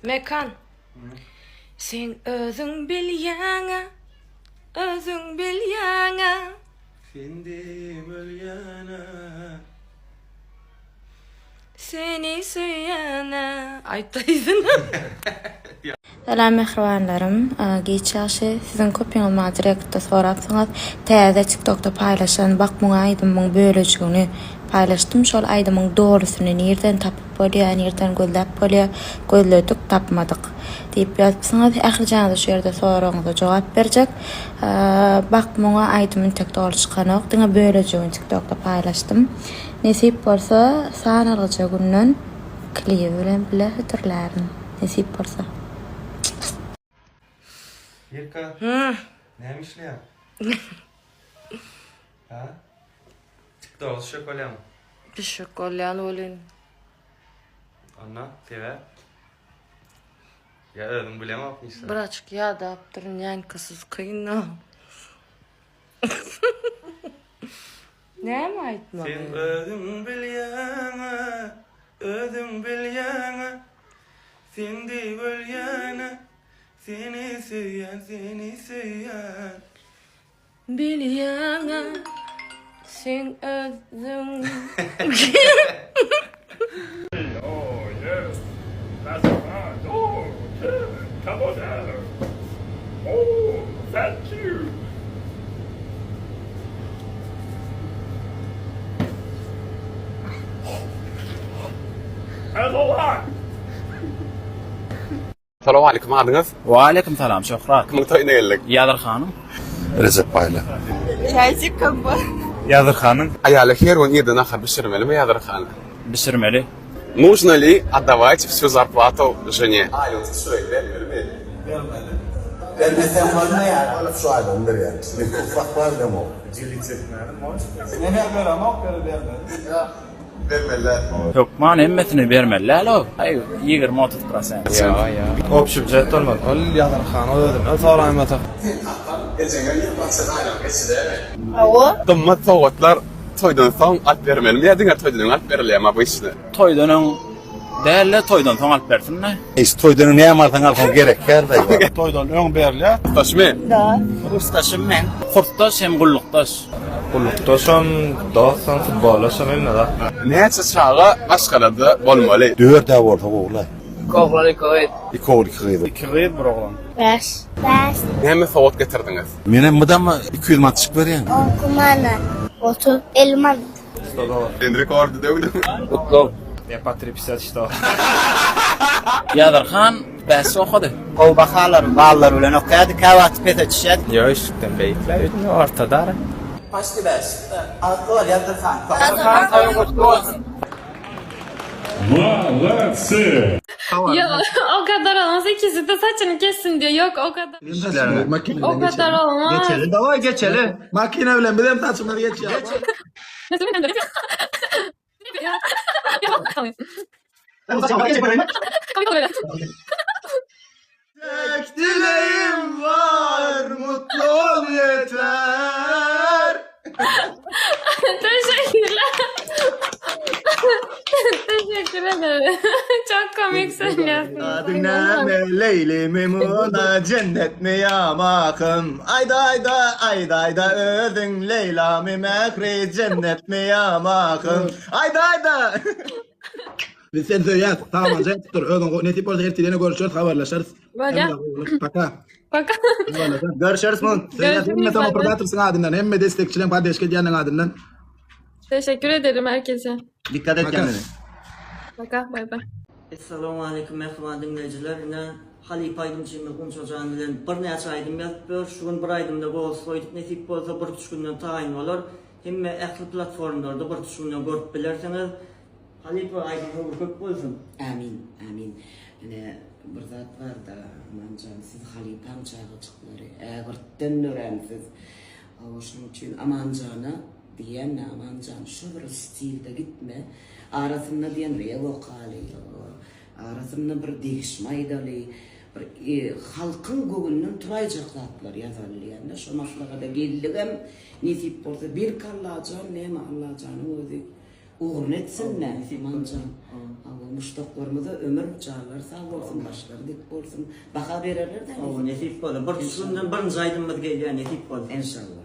Mekan. Seň özüň bilýäňä, özüň bilýäňä. Sen deý ölýäne. Seni söýýäne. Aýtda yzyny. Salam mähribanlarym giç ýagşy siziň köpüňiz maňa direktde sorapsyňyz täze tiktokda paýlaşan bak muňa aýdymyň bölejigini paýlaşdym şol aýdymyň dolusyny nirden tapyp bolýa nirden gözläp bolýa gözledik tapmadyk diýip ýazypsyňyz ählijaňize şu ýerde soragyňyza jogap berjek bak muňa aýdym intek doly çykanok diňe bölejigini tiktokda paýlaşdym nesip bolsa sanalgyja günden klibi bilen bile hödürlärin. Nesip bolsa. Irka. Näme işleýäň? Ha? TikTok düşjek bolýaňmy? Düşjek bolýan welin. Onda sebäp? Ýa özüň bileňokmy işläp? Birazjyk ýadapdyryn, nýankasyz kyn-a. Näme aýtmaly? Sen özüň bilýäň-ä, özüň bilýäň-ä, Sen deý ölýän-ä, seni söýýän, seni söýýän. Bilýäň-ä, sen özüň. Salowmalikim adyňyz? Waleýkim salam Şöhrat. Kimiň toýuna geldik? Ýazyr hanyň. Rejep Baýly. Çaýjyk kombo. Ýazyr hanyň. Aýala her gün irden nahar bişirmelimi Ýazyr han? Bişirmeli. Нужно ли отдавать всю зарплату жене? Aýlygyň tutuşlygyny bermelimi? Bermeli. Bermeseň bolmaýar. Alyp şu aýlygyny berýän. Men köp saklar bilemok. Delit etmäni может. Men-ä beremok, ýöne bermeli. Bermeli däl. Hökman hemmesini bermeli däl-ow. Aý, 20-30 prosent. Ýa, ýa. Obşi býujet bolmaly. Ol Ýazyr hana özünden soraýmasak. Sen kakaň ejeňe 1% aýlygyny geçiräýme. Hawa. Gymmat sowgatlar toýdan soň alyp bermelimi ýa diňe toýdan öň alyp berilýärmi obyçny? Toýdan öň däl-de, toýdan soň alyp bersin-de. Hiç toýdan öň näme alsaň al gerek däl-de. Toýdan öň berilýär. Kursdaşmy? Da. Kursdaşym men. Kursdaş hem gullukdaş. Gullukdaşam, dostam, futboldaşam hemme zat. Näçe çaga maşgalada bolmaly? Dörd-ä bolsa gowy-la. Iki oglan, iki gyz. Iki ogul, iki gyz. Iki gyz, bir oglan. Bäş. Bäş. Näme sowgat getirdiňiz? Menem mydama 200 manat çykyp berýän. On manat. 30, 50 manat. Sen rekordy döwdüň. Gutlag. Я по 3,54. Ýazyr han bäşje okady. Gowy bahalar, ballar bilen okaýardy, käwagt pese düşýärdi. Ýok, işikden beýikler, indi ortada ara. Paçti bäş. Atly bol, Ýazyr han. Ýazyr han toýuň gutly bolsun. Yok o kadar olmaz. İkisi de saçını kessin diyor. Yok o kadar. O kadar olmaz. Geçeli, daway geçeli. Makina bilen bizem saçymyzy geçýär. Tek dileğim var, mutlu ol yeter. Teşekkürler. Teşekkür ederim. Çok komik söylüyorsun. Adyň näme Leýli Memuna Jennetmi ýa Mahym Aýda aýda aýda aýda özüň Leýlami Mähri Jennetmi ýa Mahym Aýda aýda Biz seni söýýäs. Sag bol, dur. Özüň nesip bolsa ertir ýene görüşeris, habarlaşarys. Bolýar. Paka. Paka. Görüşeris mun. Söýýäs. Hemme Toma Productions'yň adyndan, hemme destekçileň, poddeşka edýänleň adyndan. Teşekkür ederim herkese. Dikkat et kendine. Paka, bay bay. Essalawmaleýkum mähriban diňleýjiler ine halypa aýdymçymyz Gunça jan bilen birnäçe aýdym ýazyp ýör şu gün bir aýdymda gols goýduk nesip bolsa bir üç günden taýyn bolar hemme ähli platformlarda bir üç günden görüp bilersiňiz halypa aýdym höwri köp bolsun. Amin amin ine bir zat barda Amanjan siz halypaň çagajyklary ägirtden dörän siz hawa şonuň üçin Amanjana diýýän Amanjan şu bir stilde gitme arasynda diýen rep okaly arasynda bir degişme aýdaly bir halkyň göwnünden turaýjak zatlar ýazaly diýende şo maslahata geldigem nesip bolsa belki Allajan näme Allajanyň özi. Ugruny etsin-dä, Amanjan. Hawa, muşdaklarymyza ömür, janlary sag bolsun, başlary dik bolsun. Baha bererler-dä nesip. Hawa, nesip bolsa. Bir üç günden birinji aýdymymyz gelýär, nesip bolsa. Enşalla.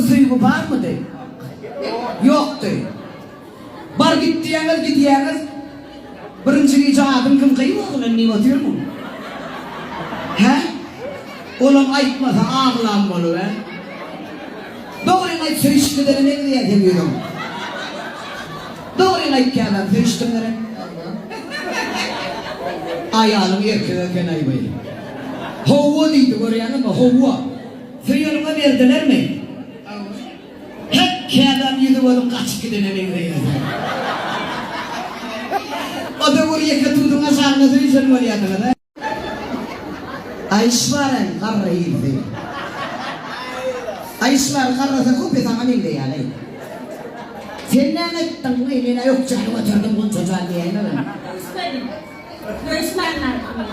Söýgi barmydy? Ýokdy. Bar git diýýäňiz, gidýäňiz. Birinji gije adyň kim gyz oglan diýip otyrmyň? Hä? Olam aýtmasa aglan bolup hä? Dogryňy aýt söýüşip gidene meňzeýär seň ýüzüň. Dogryňy aýt käbäm söýüşdiň gerek? Aýalyň erkek eken-aý bu. Howwa diýdi görýäňizmi howwa. Söýeniňe berdilermi? Hek käbäm ýüzi gözüň gaçyp gidene meňzeýär. O döwür ýeke tuduň aşagynda söýüşen bolýardyňyz a. Aýşwaren garry ýigdi. Aýşwar garrasa köpi saňa meňzeýäleý. Sen näme etdiň-eý, men-ä ökjäni göterdim Gunça jan diýäýmegin. Söýüşmedim. Söýüşmän bardym men.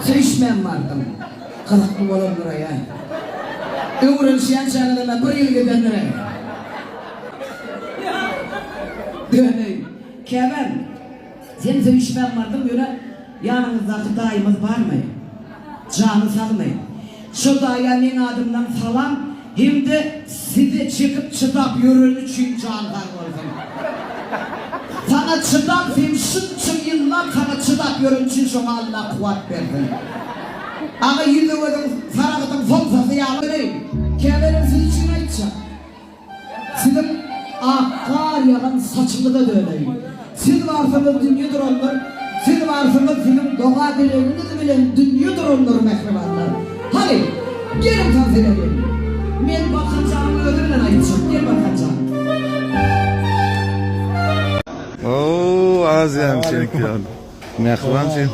Söýüşmän bardym. Gyzykly bolandyr-aý-a. Öwrenişýänçäňizem-ä bir ýyl gidendir-aý. Döneýin. Käbäm. Sen söýüşmän bardyň ýöne ýanyňyzdaky daýymyz barmy? Jany sagmy? Şo daýa meň adymdan salam hemde size çekip çydap ýöreni üçin jany sag bolsun. Saňa çydap sen şunça ýyllap saňa çydap ýöreni üçin şoňa Allah kuwat bersin. Aga ýüzi gözüň saragydyň somsasy ýaly. Käbelem siz üçin aýtjak. Siziň ak gar ýagan saçyňyza döneýin. Siz barsyňyz dünýe durandyr, siz barsyňyz siziň doga-dilegiňiz bilen dünýe durandyr mähribanlar. Hany, geliň tans edeliň. Men Balkan janyň özi bilen aýtjak, gel Balkan jan. Ooo Aziýanyň çempiony. Mähriban sen.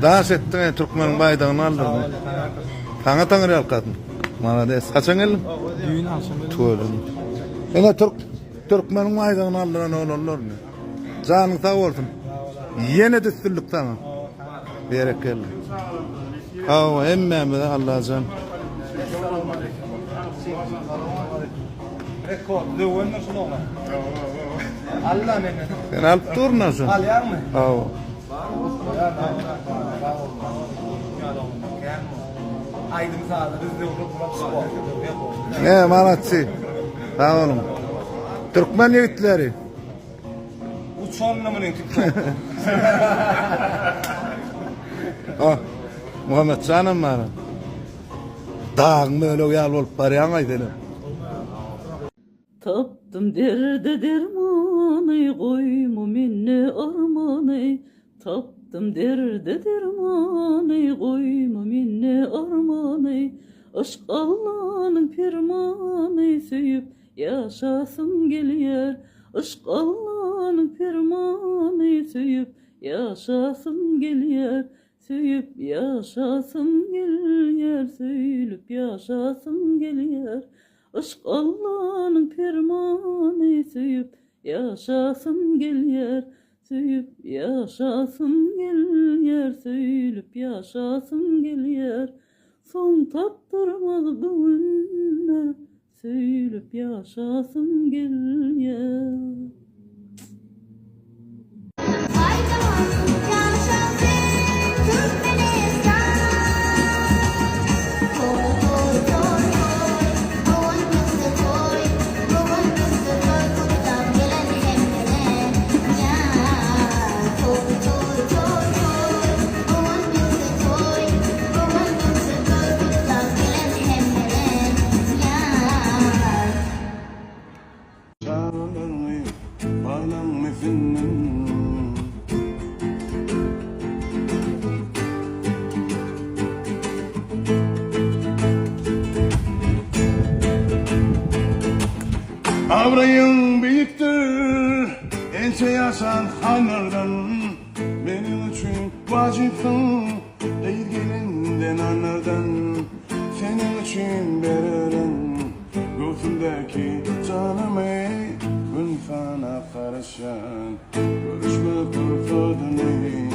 Daş etdiň ey türkmeniň baýdagyny aldyrdyň. Saňa taňryýalkasyn. Malades. Haçan geldiň? Düýn agşam geldim. Tüweleme. Ine türk türkmeniň baýdagyny aldyran oglanlar ine. Janyň sag bolsun. Ýene de üstünlik saňa. Berekella. Hawa hemmämize Allajan. Rekord döwendir şul oglan. Alla menden. Sen alyp durun şunu. Alýarmy? Hawa. Aýdym sazy biz döwrüp bular Ne malatçy. Sag boluň. Türkmen ýigitleri. Uçanny munuň TikTok. Ah, Muhammetjanam bar. Dagyň bölegi ýaly bolup barýaň-aý senem. Tapdym derde dermany, goýma mende armany, Tapdym derde dermany, goýma mende armany, Yşk Allanyň permany, söýüp ýaşasym gelýär. Yşk Allanyň permany, söýüp ýaşasym gelýär. Söýüp ýaşasym gelýär, söýlüp ýaşasym gelýär. Yşk Allanyň permany, söýüp ýaşasym gelýär. Söýüp ýaşasym gelýär, söýlüp ýaşasym gelýär. Soň tapdyrmaz bu günler, Söýlüp ýaşasym gelýär. Çagalaryňy balaňmy senden Abraýyň beýikdir ençe ýaşan hanlardan Meniň üçin wajypsyň gyz gelin zenanlardan Seniň üçin bererin göwsümdäki janymy Gün sanap garaşýan görüşme pursadyny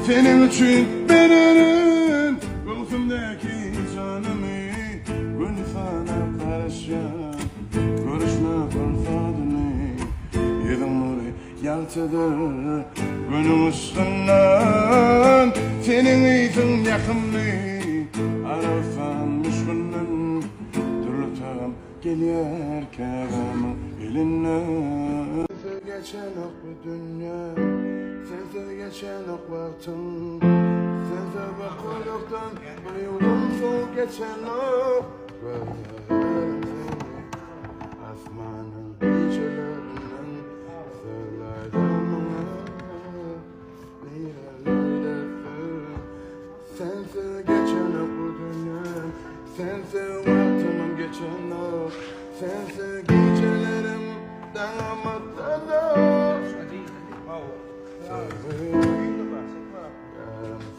Seniň üçin bererin göwsümdäki janymy Gün sanap garaşýan. garaşýan Görüşme pursadyny Ýüzüň nury ýagtydyr Günüň yşgyndan Seniň ysyň ýakymly Arassan müşgünden Dürli tagam gelýär Käbämiň elinden. Sensiz geçenok bu dünýä Sensiz geçenok wagtym Sensiz bir gulakdan bir ýudum suw geçenok Gözlerim seni asmanyň gijelerinden Söýläýdä maňa nirelerdesin Sensiz geçenok bu dünýäm Sensiz wagtymam geçenok Sensiz gijelerim daňam atanok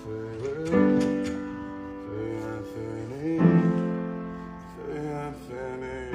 Söýgüm, söýgüm, söýýän seni, söýýän seni.